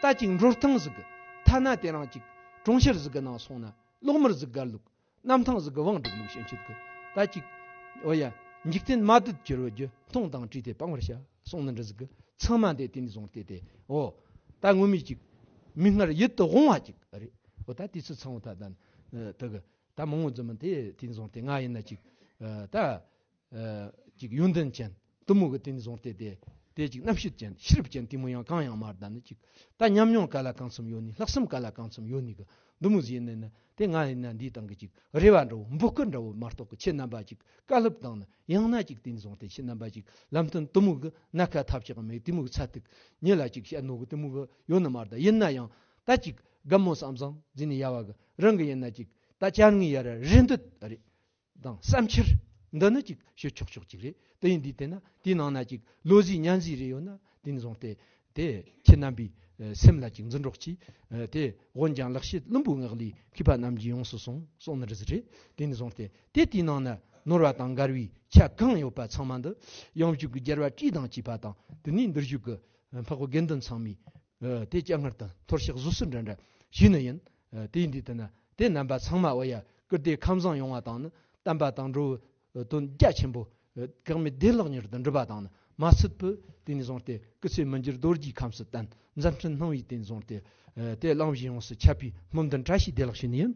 ད་ཅིག་འགྲོ་སྟངས་ཟིག་གི་ཐ་ན་དེ་རིང་ཅིག་གྲོང་ཁྱེར་ཟིག་གི་ནང་སོང་ན་གློག་དམར་ཟིག་སྒར་ལུགས། གནམ་ཐང་ཟིག་གི་བང་སྒྲིག་ལུགས་ཞེན་ཆེད་གི། ད་ཅིག་འོ་ཡ། འཇིག་རྟེན་མ་བདུད་གྱུར་བའི་རྒྱུ། མཐོང་དང་བྲིས་ཏེ་སྤང་བར་བྱ། གསུངས་ནི་འདྲ་ཟིག་གི། ཚང་མ་འདི་དེ་ནས་བཟུང་སྟེ་དེ་འོ། ད་ངོ་མའི་ཅིག་མིག་སྔར་ཡིད་དུ་འོང་བ་ཅིག་རེད། འོ་ད་དུས་ཚོད་ཚང་བ་ད་ད་དེ་གི་ད་མང་བོ་འཛོམས་མི་དེ་དེ་ནས་བཟུང་སྟེ་ང་ཡིན་ན་ཅིག་ད། ཅིག་ཡོན་ཏན་ཅན་དུ་མོ་གི་དེ་ནས་བཟུང་སྟེ་དེ་དེ་ཅིག་རྣམ་དཔྱོད་ཅན་ཤེས་རབ་ཅན་དེ་མོ་ཡང་གང་ཡང་མ་རེད། ད་ནི་ཅིག་ད་ཉམས་མྱོང་ག་ལ་གང་འཚམ་ཡོད་ནི། ལྷག་བསམ་ག་ལ་གང་འཚམ་ཡོད་ནི་གི་འདི་མོ་ཟིག་ཡིན་ནི་ན། དེ་ང་ཡིན་ན་འདིའི་སྟེང་གི་ཅིག་རེ་བ་འདྲ་བོ་འབོད་སྐུལ་འདྲ་བོ་མ་གཏོགས་གི། ཁྱེད་རྣམ་པ་ཅིག་བཀའ་སློབ་དང་ནི་ཡང་ན་ཅིག་དེ་ནས་བཟུང་སྟེ་ཁྱེད་རྣམ་པ་ཅིག་ལམ་སྟོན་དུ་མོ་གི་སྣ་ཁ་ཐབས་ཆག་མེད་དེ་མོ་གི་ཚ་ཐིག་ཉེ་ལ་ཅིག་བཤད་ནོ་གི་དེ་མོ་གི་ཡོད་ནི་མ་རེད། ད་ཡིན་ན་ཡང་ད་ཅིག་དགའ་མོ་བསམ་བཟང་ཟིན་ནི་ཡ་བ་གི། རང་གི་ཡིན་ན་ཅིག་ད་བཅར་ངེས་ཡ་ར་རེ་འདོད་རེད། དང་བསམ་འཆར་འདི་ནི་ཅིག་ཞུ་ཆོག་ཆོག་ཅིག་རེད། དེ་ཡིན་དུས་དེ་ན་དེའི་ནང་ན་ཅིག་ལོ་ཟིག་ཉན་ཟིག་རེ་ཡོད་ན་དེ་ནས་བཟུང་སྟེ་དེ་ཁྱེད་རྣམ་པའི་སེམས་ལ་ཅིག་འཛིན་གྲོགས་ཀྱིས། དེ་དབོན་ཀྱང་ལེགས་བཤད་བླུན་པོའི་ངག་ལས། མཁས་པ་རྣམས་ཀྱི་ཡོངས་སུ་གསུངས་གསུངས་ནི་རེད་ཟེར་རེད། དེ་ནས་བཟུང་སྟེ་དེ་དེའི་ནང་ན་ནོར་བ་དང་འགལ་བའི་ཆ་གང་ཡོད་པ་ཚང་མ་འདི་ཡང་བཞུགས་ཀྱི་རྒྱལ་བ་བཀྲས་དང་བཅས་པ་དང་དེ་ནས་འདིར་བཞུགས་ཀྱི་འཕགས་པ་དགེ་འདུན་ཚང་མས། ཨ། དེ་སྤྱན་སྔར་དུ་མཐོལ་བཤགས་བཟོད་གསོལ་འདྲ་འདྲ་ཞུས་ནི་ཡིན། ཨ། དེ་ཡིན་དུས་དེ་ན་དེ་རྣམ་པ་ཚང་མ་འོ་ཡ་སྐུ་ལྡེ་ཁམས་བཟང་ཡོང་བ་དང་ནི། བསྟན་པ་དང་འགྲོ་བའི་དོན་རྒྱ་ཆེན་པོ། ཨ། གེགས་མེད་བདེ་བླག་མྱུར་དུ་འགྲུབ་པ་དང་ནི་མ་ཚད་པའི་དེ་ནས་བཟུང་སྟེ་སྐུ་ཚེ་མི་འགྱུར་རྡོ་རྗེའི་ཁམས་སུ་བརྟན། མཛད་འཕྲིན་སྣང་བའི་དེ་ནས་བཟུང་སྟེ། ཨ། དེ་གླིང་བཞི་ཡོངས་སུ་ཁྱབ་པའི་སྨོན་འདུན་བཀྲ་ཤིས་བདེ་ལེགས་ཞུས་ནི་ཡིན།